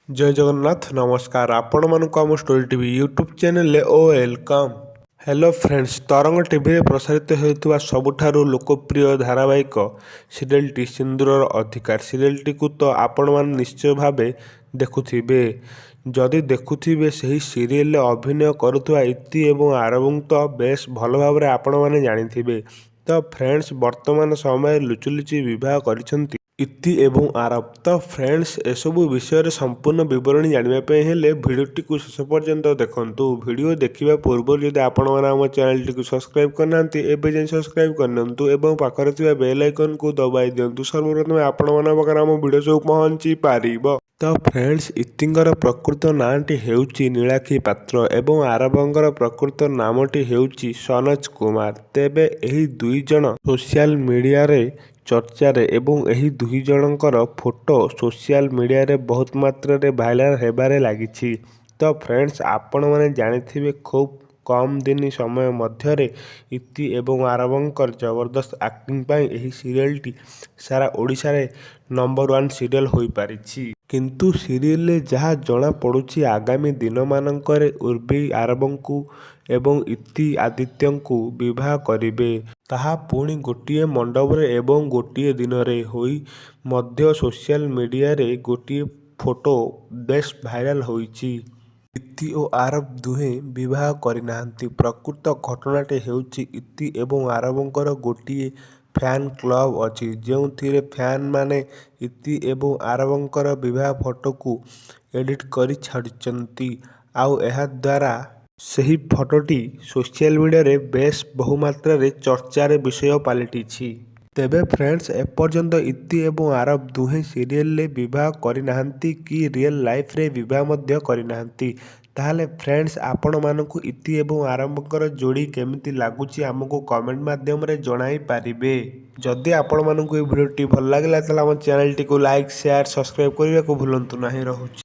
ଜୟ ଜଗନ୍ନାଥ, ନମସ୍କାର ଆପଣମାନଙ୍କୁ ଆମ ଷ୍ଟୋରି ଟିଭି ୟୁଟ୍ୟୁବ୍ ଚ୍ୟାନେଲରେ ଓ welcome. Hello friends, ତରଙ୍ଗ ଟିଭିରେ ପ୍ରସାରିତ ହେଉଥିବା ସବୁଠାରୁ ଲୋକପ୍ରିୟ ଧାରାବାହିକ ସିରିଏଲଟି ସିନ୍ଦୁରର ଅଧିକାର। ସିରିଏଲଟିକୁ ତ ଆପଣମାନେ ନିଶ୍ଚୟ ଭାବେ ଦେଖୁଥିବେ। ଯଦି ଦେଖୁଥିବେ, ସେହି ସିରିଏଲରେ ଅଭିନୟ କରୁଥିବା ଇତି ଏବଂ ଆରବଙ୍କୁ ତ ବେଶ ଭଲ ଭାବରେ ଆପଣମାନେ ଜାଣିଥିବେ। ତ ଫ୍ରେଣ୍ଡସ୍, ବର୍ତ୍ତମାନ ସମୟରେ ଲୁଚି ଲୁଚି ବିବାହ କରିଛନ୍ତି ଇତି ଏବଂ ଆରବ। ତ ଫ୍ରେଣ୍ଡସ୍, ଏସବୁ ବିଷୟରେ ସମ୍ପୂର୍ଣ୍ଣ ବିବରଣୀ ଜାଣିବା ପାଇଁ ହେଲେ ଭିଡ଼ିଓଟିକୁ ଶେଷ ପର୍ଯ୍ୟନ୍ତ ଦେଖନ୍ତୁ। ଭିଡ଼ିଓ ଦେଖିବା ପୂର୍ବରୁ ଯଦି ଆପଣମାନେ ଆମ ଚ୍ୟାନେଲଟିକୁ ସବସ୍କ୍ରାଇବ୍ କରିନାହାନ୍ତି, ଏବେ ଯାଇ ସବସ୍କ୍ରାଇବ୍ କରିନିଅନ୍ତୁ ଏବଂ ପାଖରେ ଥିବା ବେଲ୍ ଆଇକନ୍କୁ ଦବାଇ ଦିଅନ୍ତୁ, ସର୍ବପ୍ରଥମେ ଆପଣମାନଙ୍କ ପାଖରେ ଆମ ଭିଡ଼ିଓ ସବୁ ପହଞ୍ଚି ପାରିବ। ତ ଫ୍ରେଣ୍ଡସ୍, ଇତିଙ୍କର ପ୍ରକୃତ ନାଁଟି ହେଉଛି ନୀଳାକ୍ଷୀ ପାତ୍ର ଏବଂ ଆରବଙ୍କର ପ୍ରକୃତ ନାମଟି ହେଉଛି ସନୋଜ କୁମାର। ତେବେ ଏହି ଦୁଇ ଜଣ ସୋସିଆଲ ମିଡ଼ିଆରେ ଚର୍ଚ୍ଚାରେ ଏବଂ ଏହି ଦୁଇ ଜଣଙ୍କର ଫଟୋ ସୋସିଆଲ ମିଡ଼ିଆରେ ବହୁତ ମାତ୍ରାରେ ଭାଇରାଲ ହେବାରେ ଲାଗିଛି। ତ ଫ୍ରେଣ୍ଡସ୍, ଆପଣମାନେ ଜାଣିଥିବେ, ଖୁବ୍ କମ୍ ଦିନ ସମୟ ମଧ୍ୟରେ ଇତି ଏବଂ ଆରବଙ୍କର ଜବରଦସ୍ତ ଆକ୍ଟିଂ ପାଇଁ ଏହି ସିରିଏଲଟି ସାରା ଓଡ଼ିଶାରେ ନମ୍ବର ୱାନ୍ ସିରିଏଲ ହୋଇପାରିଛି। କିନ୍ତୁ ସିରିଏଲରେ ଯାହା ଜଣାପଡ଼ୁଛି, ଆଗାମୀ ଦିନମାନଙ୍କରେ ଉର୍ବୀ ଆରବଙ୍କୁ ଏବଂ ଇତି ଆଦିତ୍ୟଙ୍କୁ ବିବାହ କରିବେ, ତାହା ପୁଣି ଗୋଟିଏ ମଣ୍ଡପରେ ଏବଂ ଗୋଟିଏ ଦିନରେ ହୋଇ ମଧ୍ୟ ସୋସିଆଲ ମିଡ଼ିଆରେ ଗୋଟିଏ ଫଟୋ ବେଶ ଭାଇରାଲ ହୋଇଛି। ଇତି ଓ ଆରବ ଦୁହେଁ ବିବାହ କରିନାହାନ୍ତି। ପ୍ରକୃତ ଘଟଣାଟି ହେଉଛି, ଇତି ଏବଂ ଆରବଙ୍କର ଗୋଟିଏ ଫ୍ୟାନ୍ କ୍ଲବ ଅଛି, ଯେଉଁଥିରେ ଫ୍ୟାନ୍ ମାନେ ଇତି ଏବଂ ଆରବଙ୍କର ବିବାହ ଫଟୋକୁ ଏଡିଟ୍ କରି ଛାଡ଼ୁଛନ୍ତି। ଆଉ ଏହାଦ୍ୱାରା ସେହି ଫଟୋଟି ସୋସିଆଲ ମିଡ଼ିଆରେ ବେଶ ବହୁ ମାତ୍ରାରେ ଚର୍ଚ୍ଚାର ବିଷୟ ପାଲଟିଛି। ତେବେ ଫ୍ରେଣ୍ଡସ୍, ଏପର୍ଯ୍ୟନ୍ତ ଇତି ଏବଂ ଆରବ ଦୁହେଁ ସିରିଏଲରେ ବିବାହ କରିନାହାନ୍ତି କି ରିଏଲ ଲାଇଫରେ ବିବାହ ମଧ୍ୟ କରିନାହାନ୍ତି। ତାହେଲେ ଫ୍ରେଣ୍ଡସ୍, ଆପଣମାନଙ୍କୁ ଇତି ଏବଂ ଆରବଙ୍କର ଯୋଡ଼ି କେମିତି ଲାଗୁଛି, ଆମକୁ କମେଣ୍ଟ ମାଧ୍ୟମରେ ଜଣାଇପାରିବେ। ଯଦି ଆପଣମାନଙ୍କୁ ଏହି ଭିଡ଼ିଓଟି ଭଲ ଲାଗିଲା, ତାହେଲେ ଆମ ଚ୍ୟାନେଲଟିକୁ ଲାଇକ୍, ସେୟାର, ସବସ୍କ୍ରାଇବ୍ କରିବାକୁ ଭୁଲନ୍ତୁ ନାହିଁ। ରହୁଛି।